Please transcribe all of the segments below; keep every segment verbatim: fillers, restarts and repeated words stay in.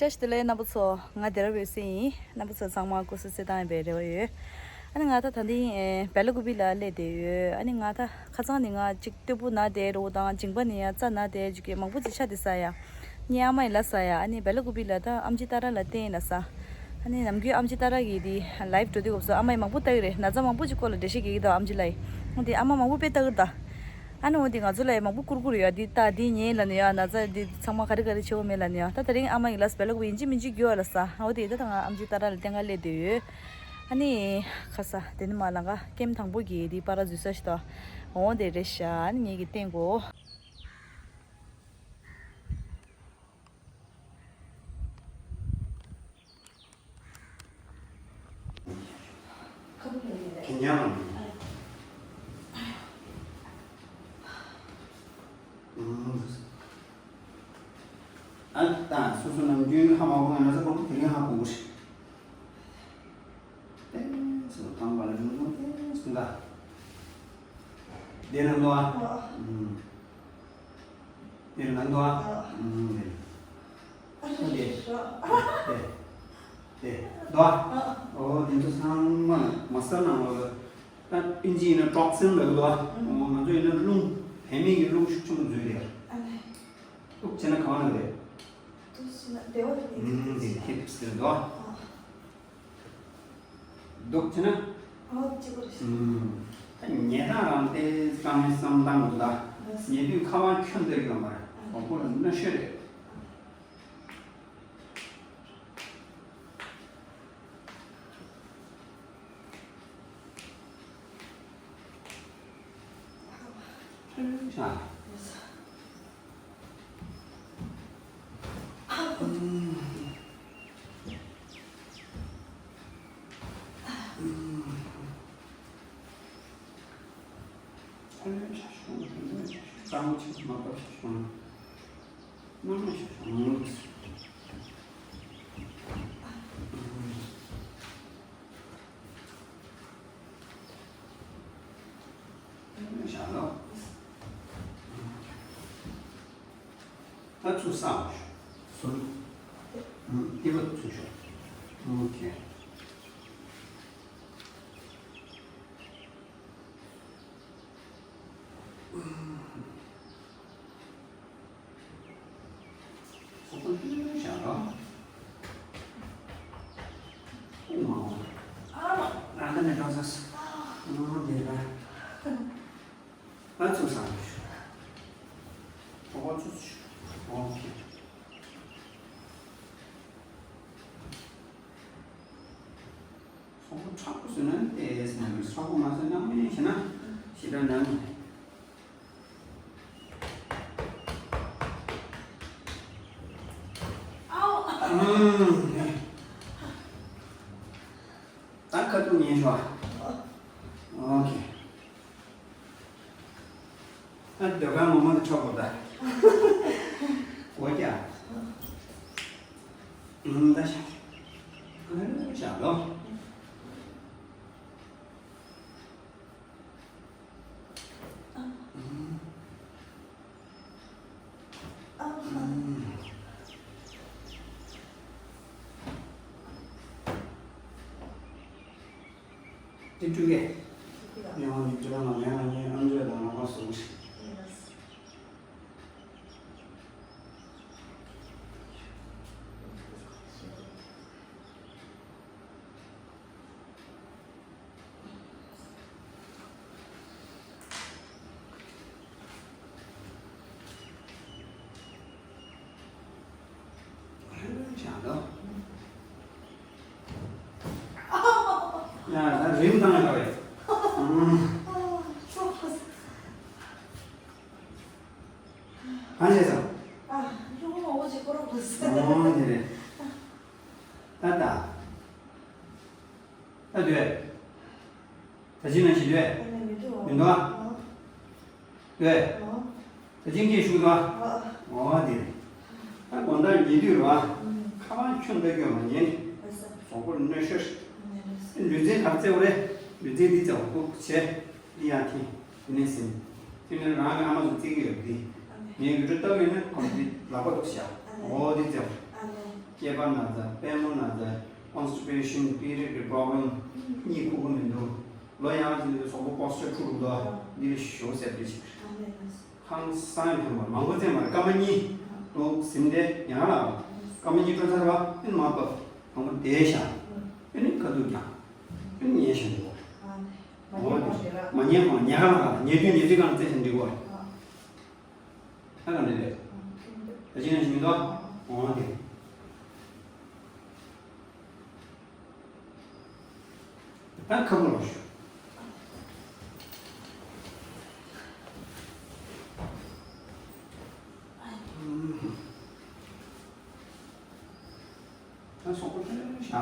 བཀྲ་ཤིས་བདེ་ལེགས་རྣམ་པ་ཚོ། ང་སྡེ་ར་བོད་སི་ཡིན། རྣམ་པ་ཚོ་ཚང་མ་སྐུ་གཟུགས་གསལ་ཐང་ཡིན་པའི་རེ་བ་ཡོད། ཨ་ནི་ང་ད་ད་འདི་ཨེ་སྦེ་ལ་ཀུ་པི་ལ་སླེབས་བསྡད་ཡོད། ཨ་ནི་ང་ད་ཁ་སང་ནས་ང་གཅིག་སྟོད་ཕུག་ན་བསྡད་རོ་དང་མཇིང་པ་ནས་ཡ་རྩ་ན་བསྡད་བཅུག་གི་མང་པོ་ཅིག་ཆ་དེ་ས་ཡ། ངའི་ཨ་མ་ཡི་ལ་ས་ཡ། ཨ་ནི་སྦེ་ལ་ཀུ་པི་ལ་ད་ཨམ་ཆི་ཏཱ་ར་ལ་བསྟན་ལ་ས། ཨ་ནི་ནམ་རྒྱུན་ཨམ་ཆི་ཏཱ་ར་གི་དེ་ལའིབ་འགྲོ་དུས་སྐབས་སུ་ཨ་མ་ཡི་མང་པོ་ལྟ་གི་རེད། ན་ཚ་མང་པོ་ཅིག་སྐོར་ལ་འགྲེལ་བཤད་རྒྱག་གི་འདུག་ཨམ་ཆི་ལ་ཡི། འོ་དེ་ཨ་མ་མང་པོ་དཔེ་ལྟ་གི་རེད་ད། ཨ་ནི་འོ་དེ་ང་ཚོ་ལ་ཡི་མང་པོ་བསྐུར་བསྐུར་ཡོད། འདི་ལྟ་འདི་ཉན་ལབ་ནས་ཡ། ན་ཚ་འདི་ཚང་མ་ག་རེ་ག་རེ་བྱེད་དགོས་མེད་ལབ་ནས་ཡ། ད་དེ་རིང་ཨ་མ་ཡི་ལ་སྦེ་ལ་ཀུ་པི་ཡིན་གཅིག་མིན་གཅིག་རྒྱུགས་ལ་ས། འོ་དེ་ད་ད་ང་ཨམ་ཆི་ཏཱ་ར་ལ་བསྟན་ག་སླེབས་བསྡད་ཡོད། ཨ་ནི་ཁ་ས་དེ་ནི་མ་ལ་ང་ཀེམ་དང་པོ་གི་དེ་པར་འཛུལ་ས་ཞིག་ད། འོ་དེ་རེད་ཤག་ཨ་ནི་ངེད་ཀྱི་བསྟན་གོ། ཁེ་ཉང་། ཨ་ད་སོ་སོ་ནམ་རྒྱུན་ཧ་མ་གོ་ང་ཚོ་གོང་དེ་རིང་ཧ་གོ་གི་རེད། ཏེ་སོ་དང་པ་ལ་ཉུང་ཉུང་ཏེ་སོ་ད། དེ་ནང་དུ་ཨ། དེ་ནང་དུ་ཨ། དེ། དེ། དེ། དེ། དོ། ཨོ་དེ་ཚོ་ཚང་མ་མ་ས་ནང་ལོགས་ལ། ད་ཨིན་ཇི་ཡིན་ན་ཀྲོག་སིན་ལབ་དོ། ཨོ་ང་ཚོ་ཡིན་ན་རླུང་། བད་མེད་ཀྱི་རླུང་ཤུགས་ཆེན་པོ་འཛུལ་རེད། ཨ་ནི། ཏོག་བྱས་ན་གང་ལ་རེད། ཏོག་བྱས་ན་བདེ་བ་རེད། ཨུམ་དེ་ཁྱེད་ཟེར་དོ། ཨ། སྡུག་ཅེ་ན། ཨོ་གཅིག་པ་རེད། ཨུམ། ད་ཉལ་ཐང་རང་དེ་རྐང་མའི་བསམ་སྟངས་འདུག་ད། ཉལ་དུས་ཁ་པར་ཁྱོན་བསྡད་ཡོང་བར་གོང་པོ་ལ་གནོད་ཤོས་རེད། ཧྲ། བཞག་ལོ། ད་ཚུར་བསམ་ཞུ། ཨུམ། ལྟེ་བ་ཚུར་ཞོག་ཨོ་ཁེ། སོ་སོ་ལྷོད་བཞག་རོགས། ཨུ་མ་འོ། ཨ་མ། རང་ད་ནས་འགྲོ་ས་སོ། ཨོ་དེ་ར། ཨ་ཚུགས་སམ། ཨོ་ཚུགས་ཤོག་ཨོ་ཁེ། སོ་སོ་མཁྲེགས་པོ་བཟོས་ན་ཏེས་ན་མི་མཁྲེགས་པོ་མ་བཟོས་ན་མི་ཤེས་ན་ཞེ་དྲག་ན་མི། ཨ། ད་ཁ་ཐུག་ཉན་ཤོག་ཨོ་ཁེ། ཨ་ཟློས་གར་ངོ་མ་དེ་ཆོག་གོ་ད། གོ་ཀྱ། ཨུམ་ད་ཤ། ཨ་ཤ་ལོ། དེ་སྤྲུལ་སྐད། ཡང་ནི་དྲི་བ་ལ་ཡང་ནི་ཨམ་ཅོག་དང་ལག་པ་བཟུང་ཞིག་ཡ་ད་རིམ་བཏང་ཡོད་རེད། གང་བྱས་སམ། ཨོ་དེ་རེད། ད་ད། ད་སྡོད། ད་ཅི་ན་ཞིག་སྡོད། མི་འདུག་ཨ། སྡོད། ད་ཅི་སྐད་ཤུགས་འདུག་ཨ། འོ་དེ་རེད། ད་དགོང་དག་ཉལ་དུས་རེད་བ། ཁ་པར་ཁྱོན་བསྡད་རྒྱུ་མ་ཉན། གཟུགས་པོར་གནོད་ཤོས། ལུས་རྩལ་ག་རེ་རྩེ་བ་རེད། ལུས་རྩལ་འདི་རྩེ་བ་ཁུག་བྱས། འདི་ཡང་ཐིང་། དེ་ནས་ཟིན། དེ་ནས་རང་གི་ཨ་མ་ཚོ་རྩེ་གི་ཡོད་འདི། ངས་ཡུ་ཊུབ་ལྟ་གི་ཡོད་ན་ཁོང་འདི་ལག་པ་འདུག་བྱ། འོ་འདི་རྩེ་བ། སྐེད་པ་ན་ཚ། པུས་མོ་ན་ཚ། ཀོན་སི་ཊི་པེ་ཤན། པིར་རིགས་ཀྱི་པོ་རོབ་ལེམ། གཉིད་ཁུག་གི་མི་འདུག་ལོ་ཡང་ཅིག་ཟོག་པོ་པོ་སི་ཅར་འཁྲུག་འདུག་འདི་ལ་ཞོ་ཟེར་བྲིས་ཤིག་ཧང་སང་ཡང་ཕན་པ་མང་པོ་བཙལ་མ་རེད། སྐར་མ་གཉིས་འདུག་ཟིན་ཏེ་ཡང་ལ་སྐར་མ་གཉིས་སྤྲོ་ཚར་བ་ཨེ་མ་པ་དང་པོ་དེ་བཞག་ཨེ་ནི་ཁ་ཐུག་ཀྱང་ཨེ་ནི་ཉལ་བཞིན་འདུག་འོ་དེ་མ་ཉལ་གོང་ཉལ་ཁ་ལ་ཉལ་དུས་ཉལ་དུས་གང་བཙལ་བཞིན་འགྲིག་གོ་ད་ག་འདྲ་རེད། ད་ཅི་ཡང་ཞིག་མི་འདུག་འོང་དེ། ད་ཁ་བོ་ལོ་ཞུ། ད་སོག་པོ་ཁྱོད་ཤ།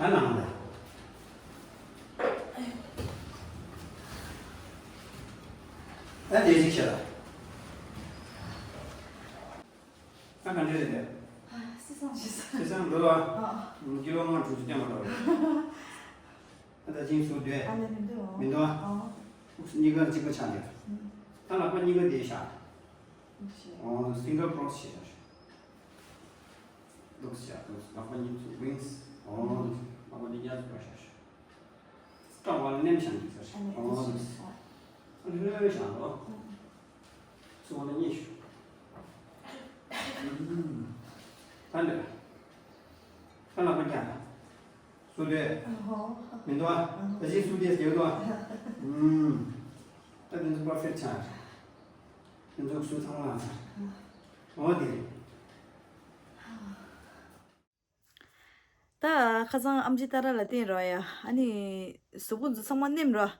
ད་ནང་ལ། ད་དེ་ཅིག་བྱ་ལ། ད་ག་འདྲ་རེད་དེ། ཨ། སི་སང་ཞེས་སང་། སི་སང་འགྲོ་ལ། ཨ། ཀི་ལོ་ལྔ་དྲུག་ཅུ་བརྒྱབ་མ་འགྲོ་རེད། ད་ད་ཅིང་སུ་འདོད། ཨ་ལེ་མི་འདོད། མི་འདོད་ཨ། ཨ། ཨུ་ཚུགས་གཉིས་ཀ་གཅིག་པ་ཆགས་འདུག་ཨ། ད་ལག་པ་གཉིས་ཀ་དེ་བཞག་ཨ། ཕིང་གར་ཀོ་རོ་སི་བྱེད་ཤག་འདུག་སེ་བཞག་འདུག་ལག་པ་གཉིས་ཚུགས་ཝིང་སི། ཨ། ལག་པ་འདི་གཉིས་ཚུགས་པ་བཞག་ཤག་སྐྲ་བ་ལ་མནན་བཞག་འདུག་ཟེར། ཨ་ནི་ཨོ་ལྷོད་བཞག་འདུག་ཚུགས་པ་ལ་གཉིས་ཤུ། ད་འདོད། ད་ལག་པ་རྒྱག་སུ་འདོད། ཨ་ཧོ། མི་འདུག་ཨ། ད་ཅིག་སུ་འདོད་སྐྱེ་འདུག་ཨ། ཨུམ། ད་དེ་ཚོ་པར་ཕེག་ཆགས། དེ་ཚོ་སུ་ཚང་མ་ལ་ཚར། འོ་དེ་རེད། ད་ཁ་སང་ཨམ་ཆི་ཏཱ་ར་ལ་བསྟན་རོགས་ཡ། ཨ་ནི་གཟུགས་པོ་འཛུ་ཚང་མ་ནེམ་རོགས།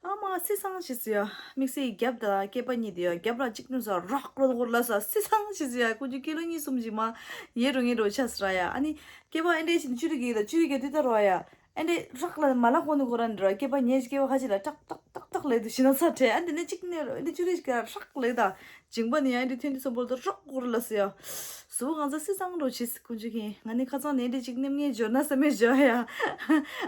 ཨ་མ་སི་སང་ཞིག་སུ་ཡ། དམིགས་བསལ་རྒྱབ་དང་སྐེད་པ་གཉིས་དེ་ཡ། རྒྱབ་ལ་གཅིག་ནུས་སོ་རོགས་རོགས་རོགས་ལ་ས་སི་སང་ཞིག་སུ་ཡ། ཀུན་སྤྱོད་ཀི་ལོ་གཉིས་གསུམ་ཞིག་མ་ཡེ་རུ་ངེ་རུ་ཆ་སི་ར་ཡ། ཨ་ནི་སྐེད་པ་ཨེ་འདྲས་ཞིག་ཅུ་རི་གི་ད་ཅུ་རི་གི་དུས་ད་རོགས་ཡ། ཨེ་འདྲས་རག་ལ་མ་ལག་ཁོ་ནི་ཁོ་ར་འདྲ་སྐེད་པ་ཉེ་ཞིག་སྐེད་པ་ཁ་ཅིག་ལ་ཏག་ཏག་ཏག་ཏག་ལས་དུ་ཞིག་ན་ཚ་ཁྲེ། ཨ་འདི་ནས་གཅིག་ནས་རོགས་ཨེ་འདྲས་ཅུ་རི་ཞིག་རག་ལས་ད། མཇིང་པ་ནི་ཡང་འདི་ཐོན་དུས་སོང་བོར་དུ་རོགས་སྐོར་ལ་སི་ཡ། གཟུགས་གང་ཚ་སི་སང་རོ་ཆི་སི་ཀུན་ཆུ་ཁེན། ང་ནི་ཁ་ཚང་ནས་འདི་གཅིག་ནེམ་ངེས་འབྱོར་ན་ས་མེད་འབྱོར་ཡ།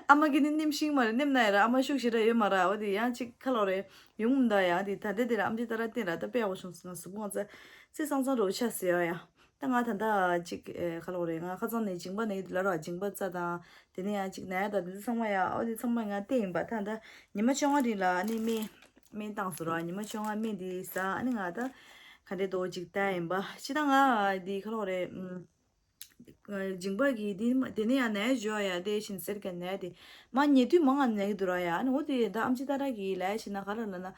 ཨ་མ་གི་ནི་ནེམ་ཤིང་མ་རེད། ནེམ་ན་ཡ་ར་ཨ་མ་ཤུགས་ཞེ་དྲག་ཡོད་མ་ར། འོ་དེ་ཡང་གཅིག་ཁ་ལོ་རེ་ཡོང་མི་འདའ་ཡ། དེ་ད་ལྟ་དེ་ར་ཨམ་ཆི་ཏཱ་ར་བསྟན་ར་ད་དཔེ་ཡག་པོ་བྱུང་སི། ང་གཟུགས་གང་ཚ་སི་སང་སང་རོ་ཆ་སི་ཡ་ཡ། ད་ང་ད་ལྟ་གཅིག་ཁ་ལོ་རེ་ང་ཁ་ཚང་ནས་མཇིང་པ་ནས་ལ་ར་མཇིང་པ་རྩ་དང་དེ་ནས་ཡང་གཅིག་ན་ཡ་ད་དེ་ཚོ་ཚང་མ་ཡ། འོ་དེ་ཚང་མ་ང་བསྟན་ཡིན་པ། ད་ད་ཉི་མ་བཅོ་ལྔ་རིང་ལ་ཨ་ནི་སྨན། སྨན་བཏང་སོང་ར། ཉི་མ་བཅོ་ལྔ་སྨན་འདི་ཟ། ཨ་ནི་ང་ད་ག་འདྲས་དོ་ཅིག་བལྟ་ཡིན་པ། ཅི་ད་ང་འདི་ཁ་ལོ་རེད། ཨུམ། མཇིང་པ་གི་འདི་དེ་ནས་ཡང་ནས་བཞོ་ཡ་དེ་བཞིན་ཟེར་ག་ནས་དེ་མ་ཉལ་དུས་མང་ང་ནས་གི་འདུག་ར་ཡ། ཨ་ནི་འོ་དེ་ད་ཨམ་ཆི་ཏཱ་ར་གི་ལས་བྱེད་ན་ག་ར་ལ་ན་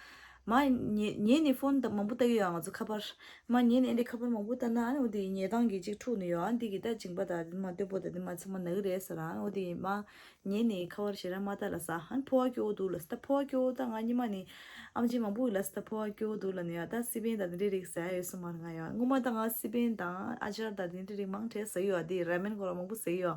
མ་ཉལ་ཉལ་ནས་ཕོན་ད་མང་པོ་ལྟ་གི་ཡོད། ང་ཚོ་ཁ་པར་མ་ཉལ་ནས་ཨེ་འདྲས་ཁ་པར་མང་པོ་ལྟ་ན་ཨ་ནི་འོ་དེ་ཉལ་སྟངས་གི་ཅིག་འཁྲུག་ནས་ཡོད། ཨ་ནི་དེ་གི་ད་མཇིང་པ་ད་དེ་མ་ལྟོས་པོ་ད་དེ་མ་ཚང་མ་ན་གི་རེད་ཟེར། ཨ་ནི་འོ་དེ་མ། ཉལ་ནས་ཁ་པར་ཞེ་དྲག་མ་ལྟ་ལ་ས། ཨ་ནི་ཕོ་བ་སྐྱོ་བོ་འདུག་ལ་ས། ད་ཕོ་བ་སྐྱོ་བོ་ད་ང་ཉི་མ་ནས་ཨམ་ཆི་མང་པོ་ཡོད་ལ་ས། ད་ཕོ་བ་སྐྱོ་བོ་འདུག་ལ་ནི་ཡ། ད་སི་པན་ད་དེ་འདྲའི་རིགས་ཟ་ཡ་ཡོད་ས་མ་རེད། ང་ཡ་སྔོན་མ་ད་ང་སི་པན་དང་ཨ་ཅར་ད་དེ་འདྲའི་རིགས་མང་དྲགས་ཟ་ཡོད། ཨ་དེ་ར་མེན་ཁོ་ར་མང་པོ་ཟ་ཡོད།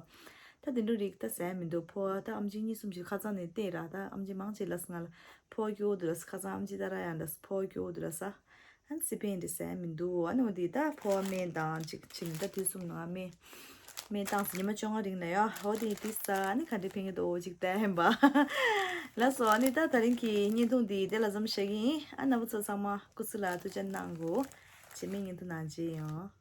ད་དེ་འདྲའི་རིགས་ད་ཟ་ཡ་མི་འདུག་ཕོ་བ་ད་ཨམ་ཆི་གཉིས་གསུམ་ཞིག་ཁ་ཚང་ནས་བལྟས་ར། ད་ཨམ་ཆི་མང་ཆེ་ལ་ས་ང་ལ་ཕོ་བ་སྐྱོ་བོ་འདུག་ལ་ས། ཁ་ཚང་ཨམ་ཆི་ད་ར་ཡང་ད་ས་ཕོ་བ་སྐྱོ་བོ་འདུག་ལ་ས། ཨ་ནི་སི་པན་དེ་ཟ་ཡ་མི་འདུག་ཨ་ནི་འོ་དེ་ད་ཕོ་བ་སྨན་དང་ཅིག་ཅིག་ད་དུས་གསུམ་ནང་སྨན་སྨན་བཏང་སོང་ཉི་མ་བཅོ་ལྔ་རིང་ལ་ཡ། འོ་དེ་དེ་ཟ། ཨ་ནི་ག་འདྲས་ཕན་གི་འདུག་ཅིག་ལྟ་ཡིན་པ། ལགས་སོ། ཨ་ནི་ད་ད་རིང་གི་བརྙན་ཐུང་འདི་དེ་ལ་མཚམས་བཞག་གི་ཡིན། ཨ་རྣམ་པ་ཚོ་ཚང་མ་སྐུ་གཟུགས་ལ་ཐུགས་ཅག་གནང་དགོས། རྗེས་མའི་བརྙན་ཐུང་ནང་མཇལ་ཡོང་།